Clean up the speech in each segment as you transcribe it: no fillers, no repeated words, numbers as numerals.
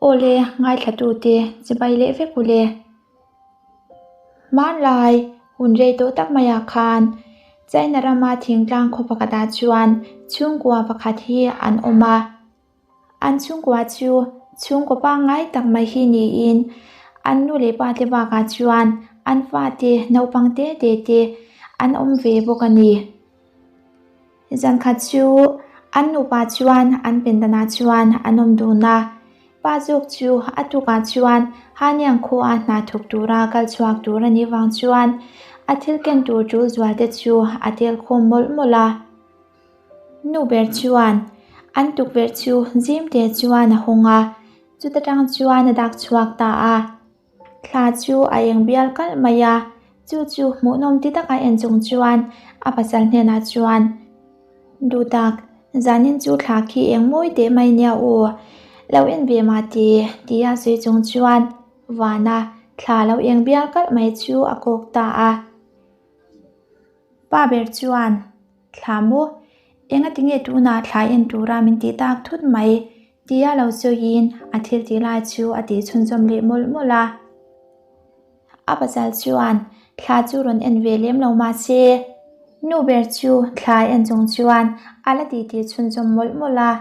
Awle, ngaithlatute chibai leh vek ule. Hmanlai hun rei tawh tak maiah khan China rama thingtlang khaw pakhatah chuan chhungkua pakhat hi an awm a. An chhungkua chu chhungkaw pangngai tak mai hi niin an nu leh pa te bakah chuan an fate naupang te te te an awm ve bawk a ni. Zankhat chu an nupa chuan an pendanah chuan an awm dun a, pa zawk chu a tukah chuan Haniang khua hna thawk tura kal chhuak tur a nih vang chuan a thil ken tur tul zual te chu a tel khawm mawlh mawlh a. Nu ber chuan an tukverh chu zim te chuan a hawng a, chuta tang chuan a dak chhuak ta a. Thla chu a eng bial kalh mai a, chu chu hmuhnawm ti taka en chung chuan a pasal hnenah chuan, Duhtak, zanin chu thla khi eng mawi teh mai nia aw, lo en ve mah ti, tia sawi chung chuan vana thla lo eng bial kalh mai chu a kawk ta a. Pa ber chuan, Thla maw? Engati nge tunah thla en tura min tih tak thut mai? Tia lo sawiin a thil tih lai chu a tih chhunzawm leh mawlh mawlh a. A pasal chuan thla chu rawn en ve lem lo mah se, nu ber chu thla en chung chuan a la tih tih chhunzawm mawlh mawlh a.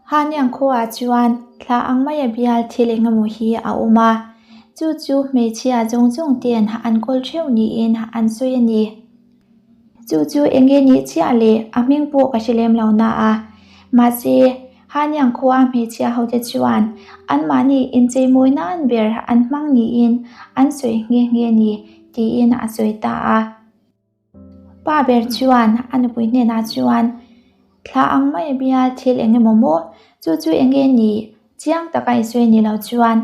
Haniang khuaah chuan thla ang maia bial thil eng emaw hi a awm a, chu chu hmeichhia zawng zawng ten an kawl theuh niin an sawi a ni. Chu chu eng nge nih chiah leh a hming pawh ka hre lem lo na a. Mahse, Haniang khua hmeichhia hote chuan anmahni incheimawi nan ber an hmang niin an sawi nghe nghe ni tiin a sawi ta a. Pa ber chuan a nupui hnenah chuan, Thla ang mai a bial thil eng emaw maw? Chu chu eng nge nih? Chiang taka i sawi ni lo chuan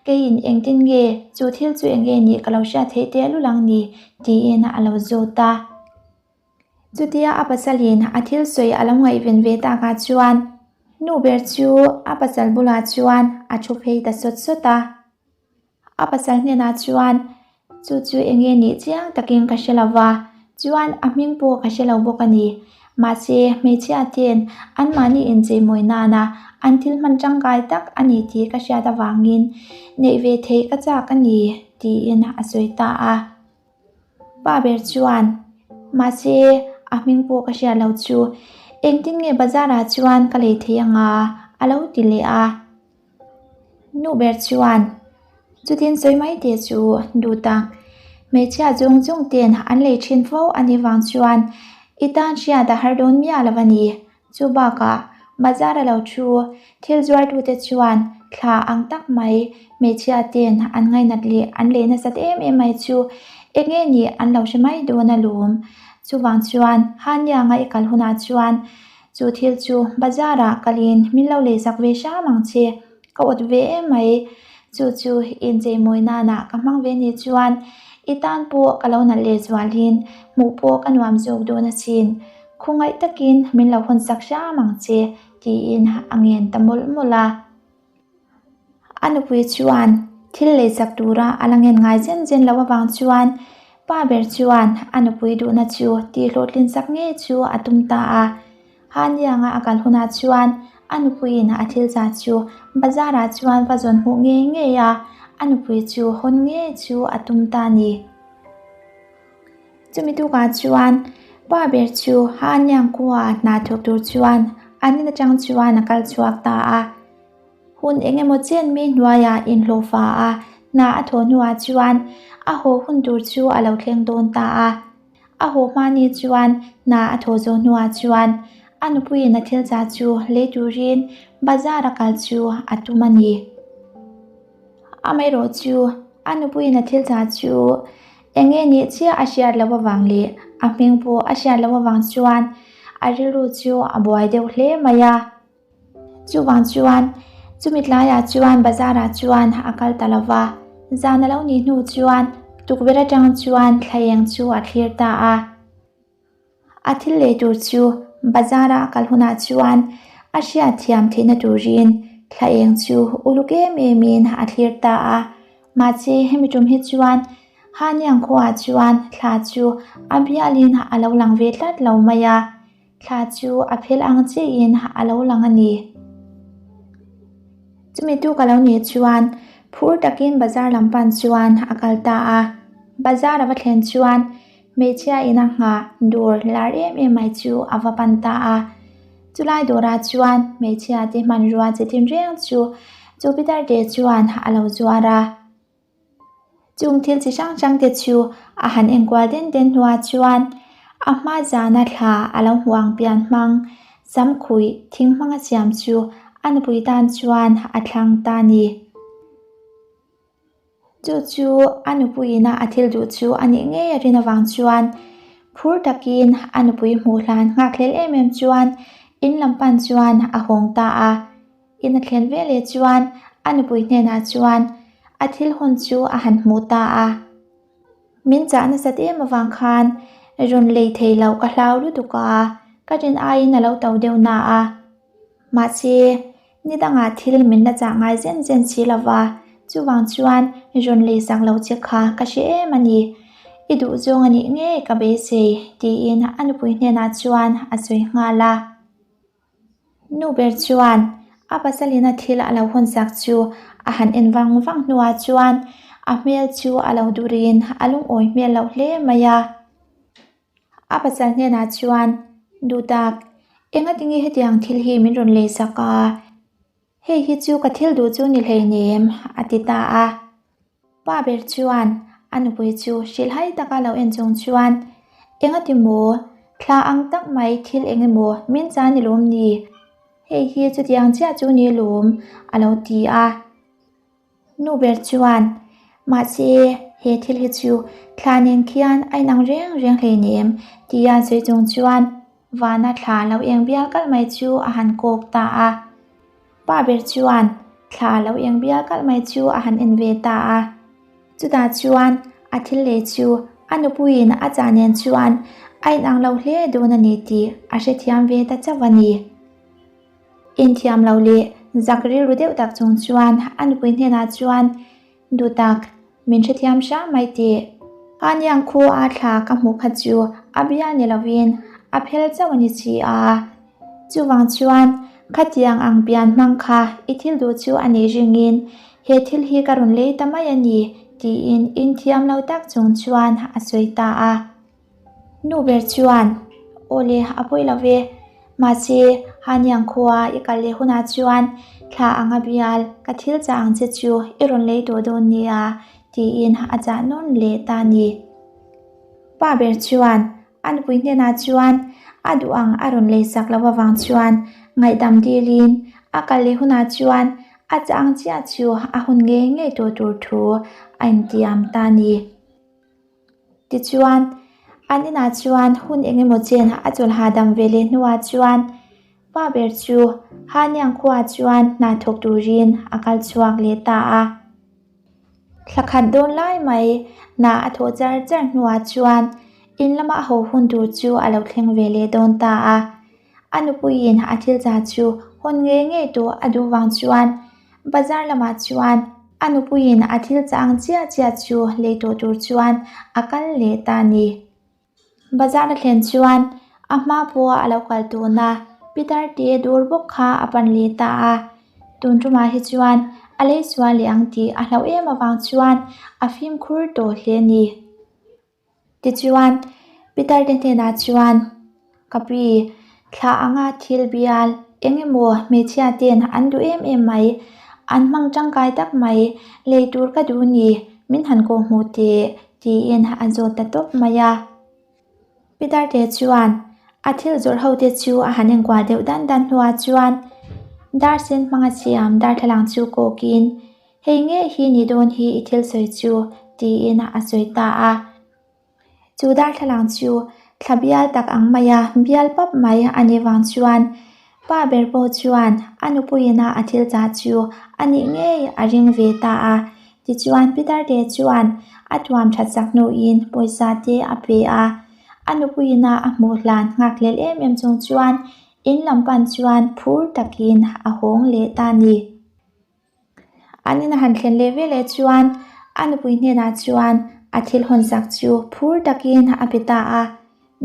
keiin engtin nge chu thil chu eng nge nih ka lo hriat theih teh lul ang ni? tiin a lo zawt a. Chutia a pasalin a thil sawi a lo ngaihven ve takah chuan nu ber chu a pasal bulah chuan a thu phei ta sawt sawt a. A pasal hnenah chuan, Chu chu eng nge nih chiang takin ka hre lo va, chuan a hming pawh ka hre lo bawk a ni. Mahse, hmeichhia ten anmahni incheimawi nana an thil hman tangkai tak a ni tih ka hriat avangin neih ve theih ka chak a ni, tiin a sawi ta a. Pa ber chuan, Mahse, a hming pawh ka hriat lo chu engtin nge bazar ah chuan ka lei thei anga? a lo ti leh a. Nu ber chuan chutin sawi mai teh chu duh tak. Hmeichhia zawng zawng ten an lei thin fo a nih vang chuan i tan hriat a har dawn miah lo a ni. Chu bakah bazar a lo thu thil zuartute chuan thla ang tak mai hmeichhia ten an ngainat leh an lei nasat em em mai chu eng nge nih an lo hre mai dawn alawm. Chuvang chuan Hanianga i kal hunah chuan Chu thil chu bazar ah kalin min lo lei sak ve hram ang che, ka awt ve em mai. Chu chu inchei mawi nanah ka hmang ve ni chuan i tan pawh ka lo nalh leh zualin hmuh pawh ka nuam zawk dawn asin. Khawngaih takin min lo hawn sak hram ang che tiin a ngen ta mawlh mawlh a. A nupui chuan thil lei chak tura a la ngen ngai zen zen loh avang chuan pa ber chuan a nupui duhna chu tih hlawhtlin chak ngei chu a tum ta a. Hanianga a kal hunah chuan a nupuiin a thil zah chu bazar ah chuan va zawn hmuh ngei ngei a, a nupui chu hawn ngei chu a tum ta a ni. Chumi tukah chuan pa ber chu Haniang kua hna thawk tur chuan an in atang chuan a kal chhuak ta a. Hun eng emaw chen mi hnuaiah inhlawhfa a hna a thawh hnuah chuan a haw hun tur chu a lo thleng dawn ta a. A haw hma ni chuan hna a thawh zawh hnuah chuan a nupuiin a thil chah chu lei turin bazar a kal chu a tum a ni. Amaherawh chu a nupuiin a thil chah chu eng nge nih chiah a hriat loh avang leh a hming pawh a hriat loh avang chuan a rilru chu a buai deuh hle mai a. Chuvang chuan chumi tlaiah chuan bazar ah chuan a kal ta lo va, zan a lo nih hnu chuan tukverh atang chuan thla eng chu a thlir ta a. A thil lei tur chu bazar a kal hunah chuan a hriat thiam theihna turin thla eng chu uluk em em in a thlir ta a. Mahse hemi tum hi chuan Haniang khuaah chuan thla chu a bialin a lo lang ve tlat lo mai a. Thla chu a phel ang chiahin a lo lang a ni. Chumi tuk a lo nih chuan phur takin bazar lam pan chuan a kal ta a. Bazar a va thlen chuan hmeichhia in a nghah dawr lar em em mai chu a va pan ta a. Chulai dawrah chuan hmeichhia te hmanrua chi tinreng chu chu pitar te chuan a lo zuar a. Chung thil chi hrang hrang te chu a han enkual den den hnuah chuan a hma zana thla a lo hmuh ang pian hmang samkhuih thing hmanga siam chu a nupui tan chuan a thlang ta a ni. Chu chu a nupuiin a thil duh chu a nih ngei a rin avang chuan phur takin a nupui hmuh hlan nghakhlel em em chuan in lam pan chuan a hawng ta a. In a thlen ve leh chuan a nupui hnenah chuan a thil hawn chu a han hmuh ta a. Min chah nasat em avang khan rawn lei thei loh ka hlau lutuk a, ka rin aiin a lo to deuh na a. Mahse, ni dangah thil min la chah ngai zen zen si lo va, chuvang chuan rawn lei sak lo che kha ka hre em a ni. I duh zawng a nih ngei ka beisei, tiin a nupui hnenah chuan a sawi nghal a. Nu ber chuan a pasalina thil a lo hawnsak chu a han en vang vang hnuah chuan a hmel chu a lo durin a lungawi hmel loh hle mai a. A pasal hnenah chuan, Duhtak, engatinge hetiang thil hi min rawn leisak a? Hei hi chu ka thil duh chu ni hleinem, a ti ta a. Pa ber chuan a nupui chu hrilhhai taka lo en chung chuan, Engati maw? Thla ang tak mai thil eng emaw min chan ni lawm ni? Hei hi chutiang chiah chu ni lawm, a lo ti a. Nu ber chuan, Mahse, he thil hi chu thla nen khian a inang reng reng hleinem, tia sawi chung chuan Vana thla lo eng bial kalh mai chu a han kawk ta a. Pa ber chuan thla lo eng bial kalh mai chu a han en ve ta a. Chutah chuan a thil lei chu a nupuiin a chah nen chuan a inang lo hle dawn a ni tih a hrethiam ve ta chauh a ni. Inthiam lo leh zak rilru deuh tak chung chuan a nupui hnenah chuan Duhtak, min hrethiam hram mai tih. Haniang khu a thla ka hmuh kha chu a bia ni lovin a phel chauh a ni si a. Chuvang chuan khatiang ang pian hmang kha i thil duh chu a nih ringin he thil hi ka rawn lei ta mai a ni tiin inthiam lo tak chung chuan a sawi ta a. Nu ber chuan, Aw le, a pawi lo ve. Mahse, Haniang khua i kal leh hunah chuan thla anga bial ka thil chah ang che chu i rawn lei tawh dawn nia, tiin a chah nawn leh ta a ni. Pa ber chuan a nupui hnenah chuan a duh ang a rawn lei sak loh avang chuan ngaihdam dilin a kal leh hunah chuan a chah ang chiah chu a hun ngei ngei tawh tur thu a intiam ta a ni. Tichuan, an inah chuan hun eng emaw chen a chawlh hahdam ve leh hnuah chuan pa ber chu Haniang khuaah chuan hna thawk turin a kal chhuak leh ta a. Thla khat dawn lai mai hna a thawh char char hnuah chuan in lama a haw hun tur chu a lo thleng ve leh dawn ta a. A nupuiin a thil cha chu hawn ngei ngei tawh a duh vang chuan bazar lamah chuan a nupuiin a thil cha ang chiah chiah chu lei tawh tur chuan a kal leh ta a ni. Bazar a thlen chuan a hma pawha a lo kal tawhna Peter te dawr bawk kha a pan leh ta a. Tun tumah hi chuan a lei sual leh ang tih a hlauh em avang chuan a fimkhur tawh hle a ni. Tichuan, Peter te hnenah chuan, Ka pi, thla anga thil bial eng emaw hmeichhia ten an duh em em mai, an hmang tangkai tak mai, lei tur ka duh ni, min han kawh hmuh teh, tiin a zawt ta tawp mai a. Peter te chuan a thil zawrh ho te chu a han enkuah deuh dan dan hnuah chuan dar sen hmanga siam darthlalang chu kawkin, Hei nge hi ni dawn hi i thil sawi chu? tiin a sawi ta a. Chu darthlalang chu thla bial tak ang maia bial pap mai a nih vang chuan pa ber pawh chuan a nupuiina a thil chah chu a nih ngei a ring ve ta a. Tichuan Peter te chuan a tuam that sak hnuin pawisa te a pe a. A nupuiina a hmuh hlan nghakhlel em em chung chuan in lam pan chuan phur takin a hawng leh ta a ni. An in a han thlen leh veleh chuan a nupui hnenah chuan a thil hawn sak chu phur takin a pe ta a,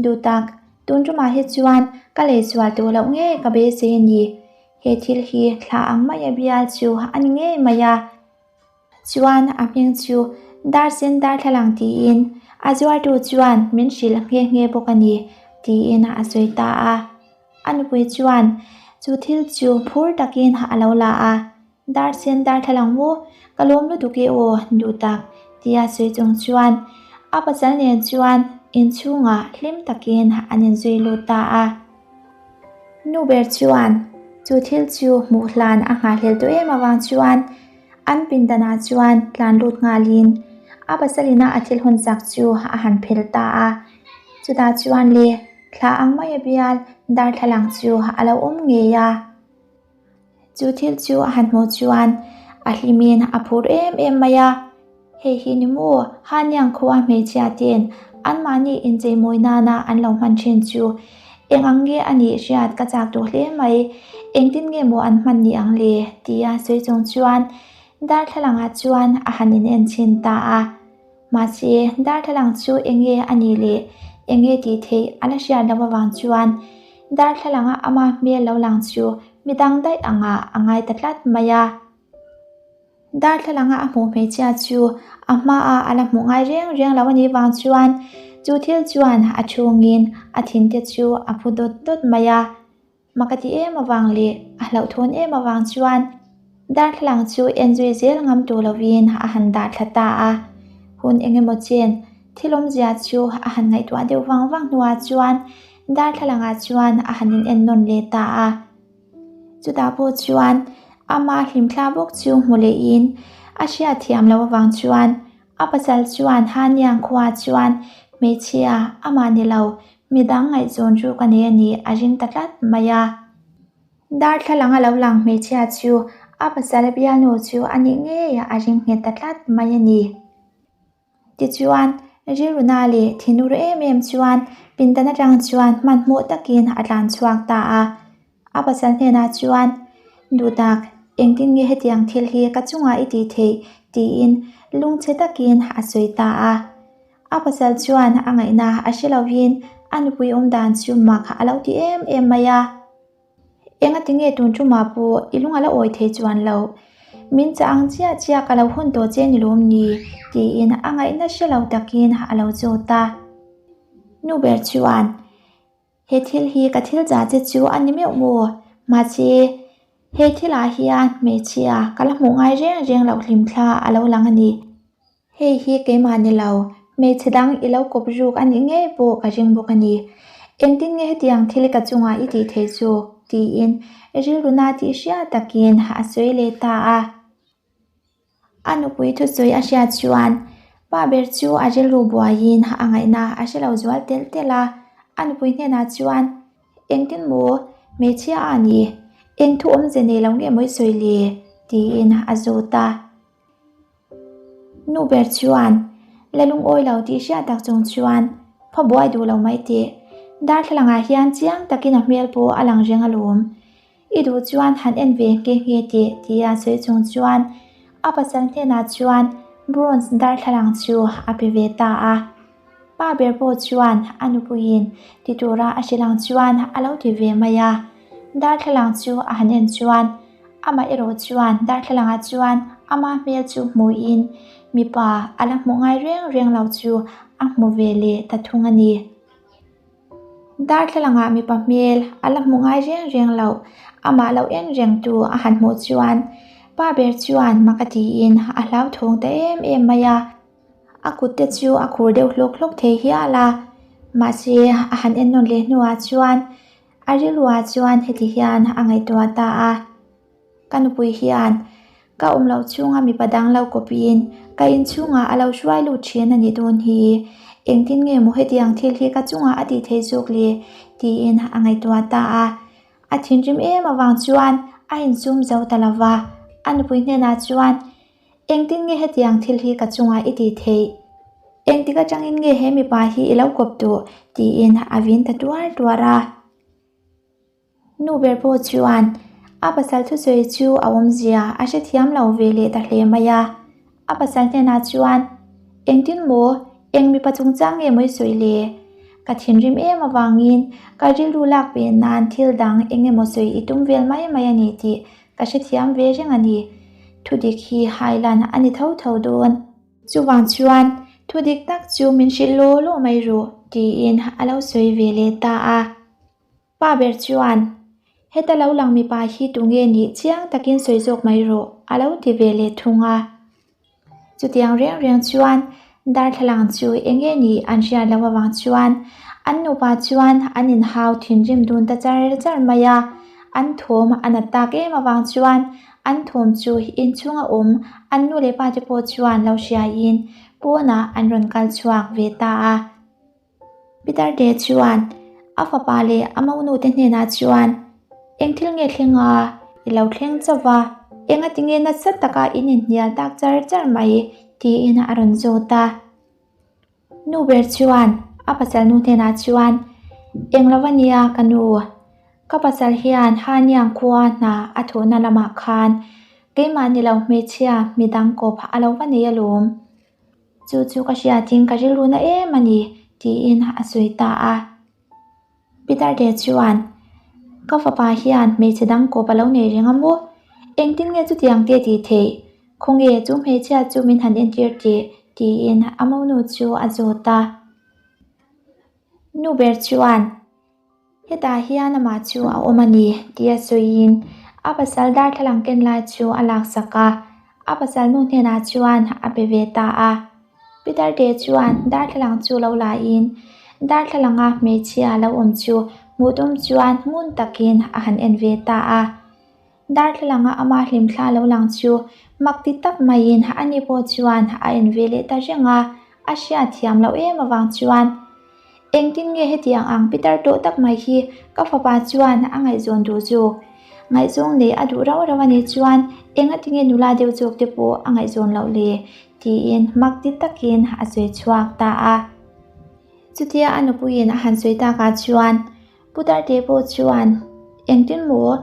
Duhtak, tun tumah hi chuan ka lei sual tawh loh nge ka beisei a ni. He thil hi thla ang maia bial chu a ni ngei mai a. Chuan a hming chu Darsen Darthlalang tiin a zuartu chuan min hrilh nghe nghe bawk a ni, tiin a sawi ta a. A nupui chuan chu thil chu phur takin a lo la a, Darsen Darthlalang maw, ka lawm lutuk e aw, duh tak, tia sawi chung chuan a pasal nen chuan inchhungah hlim takin an inzui lut ta a. Nu ber chuan chu thil chu hmuh hlan a nghahhlel tawh em avang chuan an pindanah chuan tlan lut nghalin a pasalina a thil hawn chak chu a han phel ta a. Chutah chuan le thla ang maia bial darthlalang chu a lo awm ngei a. Chu thil chu a han hmuh chuan a hlimin a phur em em mai a, Hei hi ni maw, Haniang khua hmeichhia ten anmahni incheimawi nana an lo hman thin chu eng ang nge a nih hriat ka chak duh hle mai, engtin nge maw an hman ni ang le? tia sawi chung chuan darthlalangah chuan a han inen chhin ta a. Mahse, darthlalang chu eng nge a nih leh eng nge tih theih a la hriat loh avang chuan darthlalanga ama hmel lo lang chu mi dang daih angah a ngai ta tlat mai a. Darthlalanga a hmuh hmeichhia chu a hmaah a la hmuh ngai reng reng lo a nih vang chuan chu thil chuan a chhungin a thinte chu a phu dawt dawt mai a. Mak a ti em avang leh a hlauhthawn em avang chuan darthlalang chu en zui zel ngam tur lovin a han dah thla ta a. Hun eng emaw chen thil awmzia chu a han ngaihtuah deuh vang vang hnuah chuan darthlalangah chuan a han in en nawn leh ta a. Chutah pawh chuan ama hlimthla bawk chu hmu lehin a hriatthiam loh avang chuan A pasal chuan Haniang khua chuan hmeichhia amah ni lo, midang ngaihzawn chu ka nei a ni a ring ta tlat mai a. Darthlalang a lo lang hmeichhia chu a pasal bialnu chu a nih ngei a ring nghet ta tlat mai a ni. Tichuan, rilruna leh thinur em em chuan pindan atang chuan hmanhmawh takin a tlan chhuak ta a. A pasal hnenah chuan, Duhtak, engtin nge hetiang thil hi ka chungah i tih theih? tiin lungchhe takin a sawi ta a. A pasal chuan a ngaihna a hre lovin a nupui awm dan chu mak a lo ti em em mai a. Engati nge tun tumah pawh i lung a la awi thei chuan lo? Min chah ang chiah chiah ka lo hun tawh che ni lawm ni? tiin a ngaihna hre lo takin a lo zawt a. Nu ber chuan, He thil hi ka thil chah che chu a ni meuh maw? Mahse, he thilah hian hmeichhia ka la hmuh ngai reng reng loh hlimthla a lo lang a ni. Hei hi keimah ni lo, hmeichhe dang i lo kawp ruk a nih ngei pawh ka ring bawk a ni. Engtin nge hetiang thil ka chungah i tih theih chu? tiin rilru na tih hriat takin a sawi leh ta a. A nupui thusawi a hriat chuan pa ber chu a rilru buaiin a ngaihna a hre lo zual telh telh a, a nupui hnenah chuan, Engtin maw hmeichhia a ni, eng thu awmze nei lo nge maw i sawi le? tiin a zawt a. Nu ber chuan la lungawi lo tih hriat tak chung chuan, Phaw buai duh lo mai teh, darthlalangah hian chiang takin a hmel pawh a lang reng alawm. I duh chuan han en ve nghe nghe teh tia sawi chung chuan a pasal hnenah chuan bronze darthlalang chu a pe ve ta a. Pa ber pawh chuan a nupuiin ti tura a hrilh ang chuan a lo ti ve mai a. Darthlalang chu a han en chuan amah erawh chuan darthlalangah chuan ama hmel chu hmuhin mipa a la hmuh ngai reng reng lo chu a hmu ve leh ta thung a ni. Darthlalangah mipa hmel a la hmu ngai reng reng loh, amah lo en reng tu a han hmuh chuan pa ber chuan mak a tiin a hlauthawng ta em em mai a, a kut te chu a khur deuh hlawk hlawk thei hial a, mahse a han en nawn leh hnuah chuan a rilruah chuan heti hian a ngaihtuah ta a. Ka nupui hian ka awm loh chhunga mipa dang lo kawpiin ka inchhungah a lo hruai lut thin a nih dawn hi. Engtin nge maw hetiang thil hi ka chungah a tih theih zawk le? tiin a ngaihtuah ta a. A thinrim em avang chuan a insum zo ta lo va. A nupui hnenah chuan, Engtin nge hetiang thil hi ka chungah i tih theih? Engtik atangin nge he mipa hi i lo kawp duh? tiin a vin ta tuar tuar a. Nu ber pawh chuan a pasal thusawi chu a awmzia a hrethiam lo ve leh ta hle mai a. A pasal hnenah chuan, Engtin maw, eng mipa chungchang nge maw i sawi le? Ka thinrim em avangin ka rilru lak ve nan thil dang eng emaw sawi i tum vel mai mai a ni tih ka hrethiam ve reng a ni. Thudik hi hailan a ni tho tho dawn. Chuvang chuan thudik tak chu min hrilh law law mai rawh tiin a lo sawi ve leh ta a. Pa ber chuan, Heta lo lang mipa hi tunge nih chiang takin sawi zawk mai rawh a lo ti ve leh thung a. Chutiang reng reng chuan darthlalang chu enge nih an hriat loh avang chuan an nupa chuan an inhau thinrim dun ta char char mai a. An thawm a nat tak em avang chuan an thawm chu inchhunga awm an nu leh pa te pawh chuan lo hriaiin pawnah an rawn kal chhuak ve ta a. Peter te chuan a fapa leh a monu te hnenah chuan eng thil nge thleng a i lo thleng chauh va enga tinge nasa taka in inhnial tak char char mai tiin a rawn zawt a. Nu ber chuan a pasal nu hnenah chuan eng lo ania ka nu ka pasal hian Haniang khua hna a thawhna lamah khan keimah ni lo hmeichhia midang kawp a lo va nei alawm. Chu chu ka hriatin ka rilru na em a ni, tiin a sawi ta a. Peter te chuan, Ka fapa hian hmeichhe dang kawp a lo nei reng a maw? Engtin nge chutiang te tih theih? Khawnge chu hmeichhia chu min han entir teh, tiin a monu chu a zawt a. Nu ber chuan, Hetah hian amah chu a awm a ni tia sawiin a pasal darthlalang ken lai chu a laksak a, a pasal nu hnenah chuan a pe ve ta a. Peter te chuan darthlalang chu lo lain darthlalanga hmeichhia lo awm chu hmuh tum chuan ngun takin a han en ve ta a. Darthlalanga ama hlimthla lo lang chu mak ti tak maiin ani pawh chuan a en ve leh ta reng a, a hriat thiam loh em avang chuan engtin nge hetiang ang pitar tawh tak mai hi ka fapa chuan a ngaihzawn duh zawk? Ngaihzawng leh a duh rauh rauh a nih chuan engati nge nula deuh zawk te pawh a ngaihzawn loh le? tiin mak ti takin a sawi chhuak ta a. Chutia a nupuiin a han sawi takah chuan Putarte pawh chuan, Engtin maw?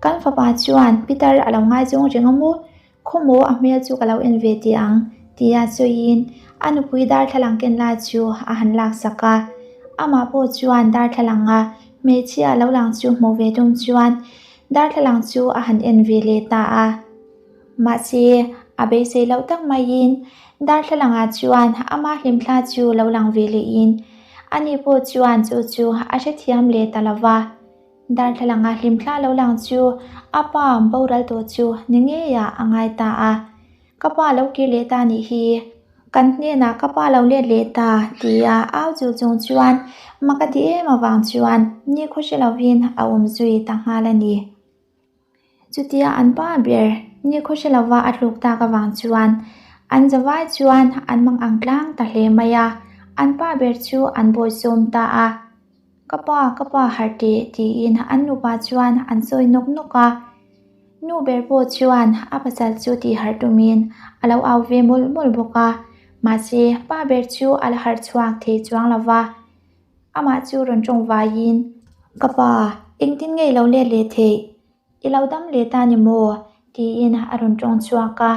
Kan fapa chuan Peter a lo ngaizawng reng a maw? Khawmaw a hmel chu ka lo en ve teh ang, tia sawiin a nupui darthlalang ken lai chu a han laksak a. Amah pawh chuan darthlalanga hmeichhia lo lang chu hmuh ve tum chuan darthlalang chu a han en ve leh ta a. Mahse, a beisei loh tak maiin darthlalangah chuan ama hlimthla chu lo lang ve lehin ani pawh chuan chu chu a hrethiam leh ta lo va. Darthlalanga hlimthla lo lang chu a pa boral tawh chu ni ngeiah a ngai ta a. Ka pa lo kir leh ta nih hi, kan hnenah ka pa lo let leh ta tia au chu chung chuan mak a ti em avang chuan nikhaw hre lovin a awm zui ta nghal a ni. Chutia an pa ber nikhaw hre lova a tluk tak avang chuan an zavai chuan an mang ang tlang ta hle mai a, an pa ber chu an bawihsawm ta a. Ka pa, ka pa harh teh tiin an nupa chuan an sawi nawk nawk a. Nu ber pawh chuan a pasal chu tih harh tumin a lo au ve mawlh mawlh bawk a, mahse pa ber chu a la harh chhuak thei chuang lova. Amah chu rawn tawng vaiin, Ka pa, engtin nge i lo let leh theih? I lo dam leh ta ni maw? tiin a rawn tawng chhuak a.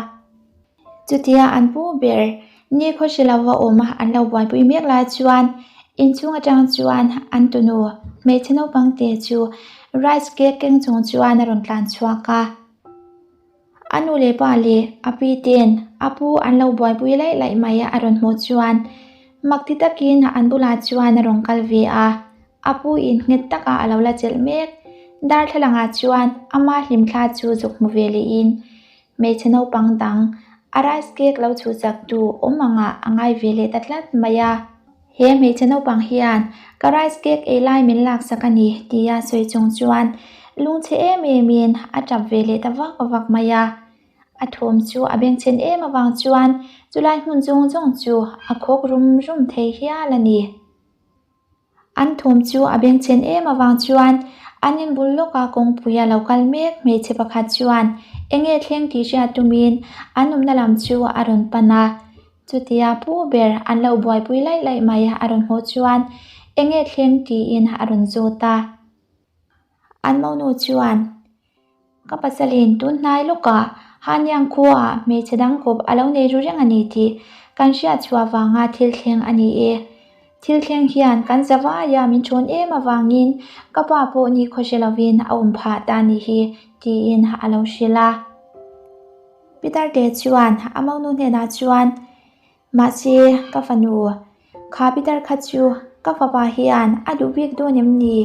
Chutia an pu ber nikhaw hre lova awm an lo buaipui mek lai chuan inchhung atang chuan an tunu hmeichhe naupang te chu rice cake keng chung chuan a rawn tlan chhuak a. A nu leh pa leh a pi ten a pu an lo buaipui laih laih mai a rawn hmuh chuan mak ti takin an bulah chuan a rawn kal ve a, a pu in nghet taka a lo la chelh mek. Darthlalangah chuan ama hlimthla chu zuk hmu ve lehin hmeichhe naupang dang a rice cake lo chhuhsak tu awm angah a ngai ve leh ta tlat mai a. He hmeichhe naupang hian ka rice cake ei lai min laksak a ni tia sawi chung chuan lungchhe em emin a tap ve leh ta vak vak mai a. A thawm chu a bengchhen em avang chuan chulai hmun zawng zawng chu a khawk rum rum thei hial a ni. An thawm chu a bengchhen em avang chuan an inbul lawka kawngpui a lo kal mek hmeichhe pakhat chuan enge thleng tih hriat tumin an awmna lam chu a rawn pan a. Chutia pu ber an lo buaipui laih laih mai a rawn hmuh chuan enge thleng tiin a rawn zawt a. An monu chuan, Ka pasalin tun hnai lawkah Haniang khuaah hmeichhe dang kawp a lo nei ru reng a ni tih kan hriat chhuah vanga thil thleng a ni e. Thil thleng hian kan zavaia min ṭhawn em avangin ka pa pawh ni khawhre lovin a awm phah ta ni hi, tiin a lo hrilh a. Peter te chuan a monu hnenah chuan, Mahse, ka fanu, kha Peter kha chu ka fapa hian a duh bik dawn em ni?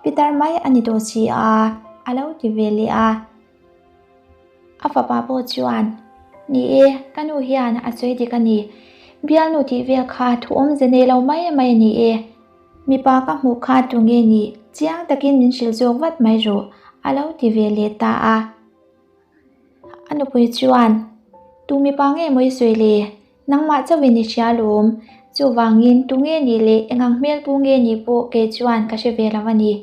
Peter mai a ni tawh si a, a lo ti ve leh a. A fapa pawh chuan, Ni e, ka nu hian a sawi dik a ni. Bialnu tih vel kha thu awmze nei lo mai mai a ni e. Mipa ka hmuh kha tu nge ni? Chiang takin min hrilh zawk vat mai rawh, a lo ti ve leh ta a. A nupui chuan, Tu mipa nge maw i sawi le? Nangmah chauhin i hria lawm. Chuvangin tu nge nih leh eng ang hmel pu nge nih pawh kei chuan ka hre ve lo a ni.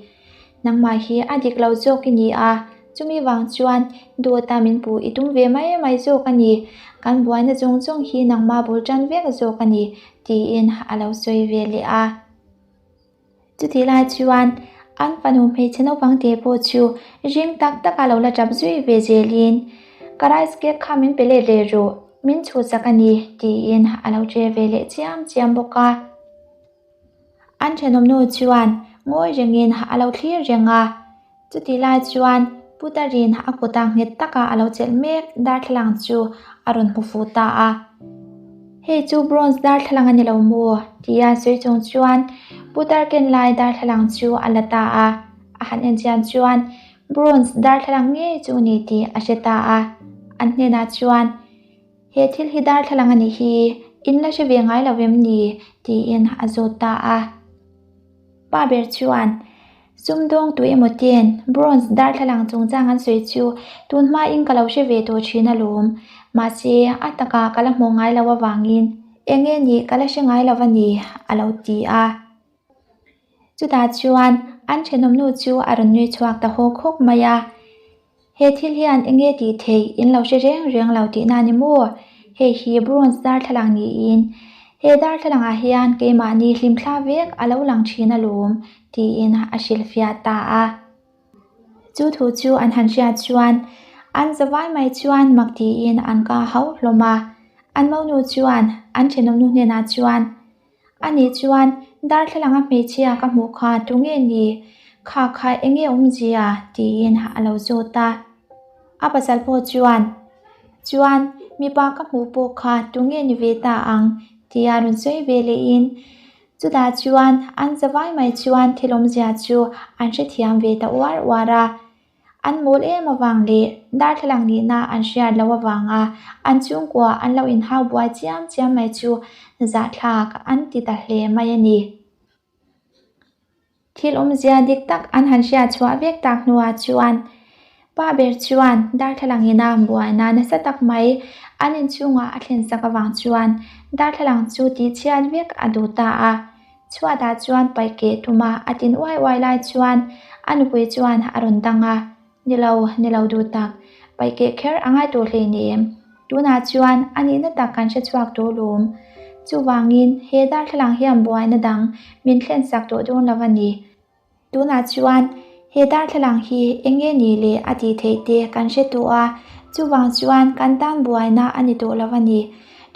Nangmah hi a dik lo zawk i ni a, chumi vang chuan dawta min puh i tum ve mai mai zawk a ni. Kan buaina zawng zawng hi nangmah bul tan vek zawk a ni, tiin a lo sawi ve leh a. Chutih lai chuan an fanu hmeichhe naupang te pawh chu ring tak taka lo la tap zui ve zelin, Ka rice cake kha min pe let leh rawh, min chhuhsak a ni, tiin a lo che ve leh chiam chiam bawk a. An thenawmnu chuan ngawi rengin a lo thlir reng a. Chutih lai chuan Putarin a kuta nghet taka a lo chelh mek darthlalang chu a rawn hmu fuh ta a. Hei chu bronze darthlalang a ni lo maw? tia sawi chung chuan Putar ken lai darthlalang chu a la ta a. A han en chian chuan bronze darthlalang ngei chu ni tih a hre ta a. An hnenah chuan, He thil hi darthlalang a nih hi, in la hre ve ngai lo em ni? tiin a zawt ta a. Pa ber chuan, Sumdawng tu emaw ten bronze darthlalang chungchang an sawi chu tun hmain ka lo hre ve tawh thin alawm. Mahse, a takah ka la hmuh ngai lo avangin eng nge nih ka la hre ngai lo a ni, a lo ti a. Chutah chuan an thenawmnu chu a rawn nui chhuak ta hawk hawk mai a. He thil hian eng nge tih theih in lo hre reng reng lo tihna a ni maw? Hei hi bronze darthlalang niin he darthlalang ah hian keimahni hlimthla vek a lo lang thin alawm tiin a hrilhfiah ta a. Chu thu chu an han hriat chuan an zavai mai chuan mak tiin an ka hauh hlawm a. An monu chuan an thenawmnu hnenah chuan Ani chuan, Darthlalanga hmeichhia ka hmuh kha tu nge ni? Kha kha eng nge awmzia? tiin a lo zawt a. A pasal pawh chuan, Chuan, mipa ka hmuh pawh kha tu nge ni ve ta ang? tia rawn sawi ve lehin, chutah chuan an zavai mai chuan thil awmzia chu an hrethiam ve ta uar uar a. An mawl em avang leh darthlalang nihna an hriat loh avanga an chhungkua an lo inhau buai chiam chiam mai chu zahthlak an ti ta hle mai a ni. Thil awmzia dik tak an han hriat chhuah vek tak hnuah chuan pa ber chuan darthlalang ina buaina nasa tak mai an inchhungah a thlen sak avang chuan darthlalang chu tihchhiat vek a duh ta a. Chhuatah chuan paih keh tuma a tin uai uai lai chuan a nupui chuan a rawn dang a, Ni lo, ni lo duh tak, paih keh kher a ngai tawh hleinem. Tunah chuan a nihna tak kan hre chhuak tawh lawm. Chuvangin he darthlalang hian buaina dang min thlen sak tawh dawn lo a ni. Tunah chuan he darthlalang hi eng nge ni le a tih theih te kan hre tawh a, chuvang chuan kan tan buaina a ni tawh lo a ni.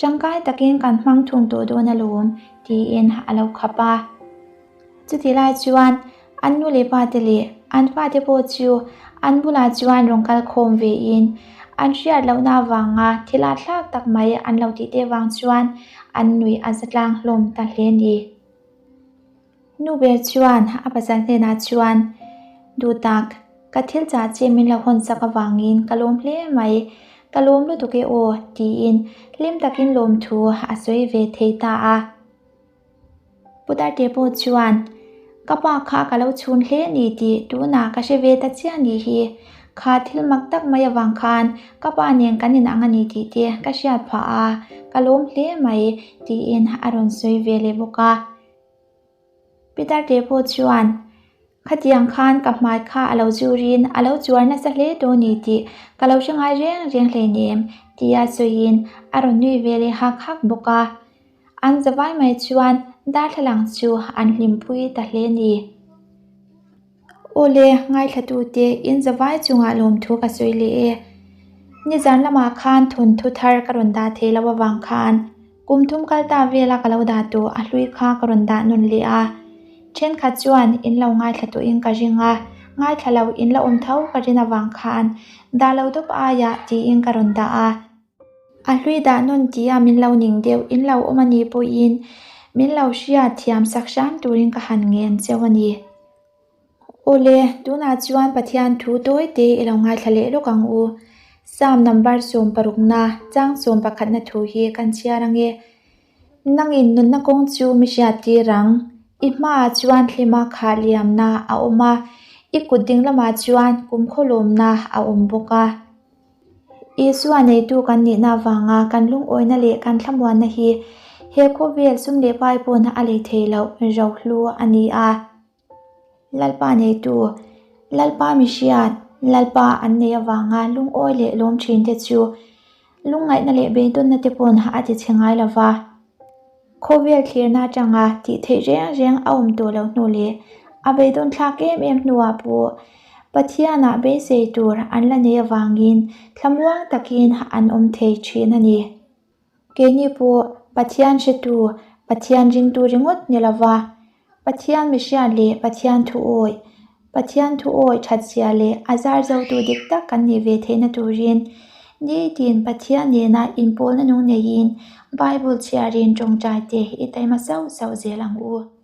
Tangkai takin kan hmang thung tawh dawn alawm, tiin a lo khap a. Chutih lai chuan an nu leh pa te leh an fate pawh chu an bulah chuan rawn kal khawm vein an hriat lohna avanga thil atthlak tak mai an lo tih te vang chuan an nuih a za tlang hlawm ta hle a ni. Nu ber chuan a pasal hnenah chuan, Duhtak, ka thil chah che min lo hawn sak avangin ka lawm hle mai, ka lawm lutuk e aw, tiin hlim takin lawmthu a sawi ve thei ta a. Putarte pawh chuan, Ka pa kha ka lo chhun hle a ni tih tunah ka hre ve ta chiah nih hi. Kha thil mak tak mai avang khan ka pa nen kan inang a ni tih te ka hriat phah a, ka lawm hle mai, tiin a rawn sawi ve leh bawk a. Peter te pawh chuan, Khatiang khan ka hmai kha a lo zurin a lo chuar nasa hle tawh ni tih ka lo hre ngai reng reng hleinem, tia sawiin a rawn nui ve leh hak hak bawk a. An zavai mai chuan darthlalang chu an hlimpui ta hle ni. Awle, ngaithlatute in zavai chungah lawmthu ka sawi leh e. Nizan lamah khan thawnthu thar ka rawn dah thei lo avang khan. Kum thum kal ta vela ka lo dah tawh a hlui kha ka rawn dah nawn leh a. Thenkhat chuan in lo ngaithla tawhin ka ring a, ngaithla lo in la awm tho ka rin avang khan dah lo dawp aiah tiin ka rawn dah a. A hlui dah nawn tia min lo ning deuh in lo awm a nih pawhin min lo hriat thiam sak hram turin ka han ngen cheu a ni. Awle, tunah chuan Pathian thu tawi te i lo ngaithla leh lawk ang u. Psalm number sawmparukna, chang sawmpakhatna thu hi kan chhiar ange. Nangin nunna kawng chu mi hriat tir ang. I hmaah chuan hlima khah liamna a awm a, i kut ding lamah chuan kumkhaw lawmna a awm bawk a. Isua neitu kan nihna avanga kan lungawina leh kan thlamuanna hi he khawvel sum leh pai pawn a lei thei loh rohlu a ni a. Lalpa neitu, Lalpa mihriat, Lalpa an neih avanga lungawi leh lawm thin te chu lungngaihna leh beidawnna te pawn a ti chhe ngai lo va. Khawvel thlirna atanga tih theih reng reng a awm tawh loh hnu leh a beidawn thlak em em hnuah pawh Pathianah beisei tur an la neih avangin thlamuang takin an awm thei thin a ni. Keini pawh Pathian hretu, Pathian ringtu ringawt ni lova, Pathian mihriat leh Pathian thu awih, Pathian thu awih thatzia leh a zar zotu dik tak kan nih ve theihna turin nitin Pathian nena inpawlna nung neiin Bible chhiarin tawngtai te i taima sauh sauh zel ang u.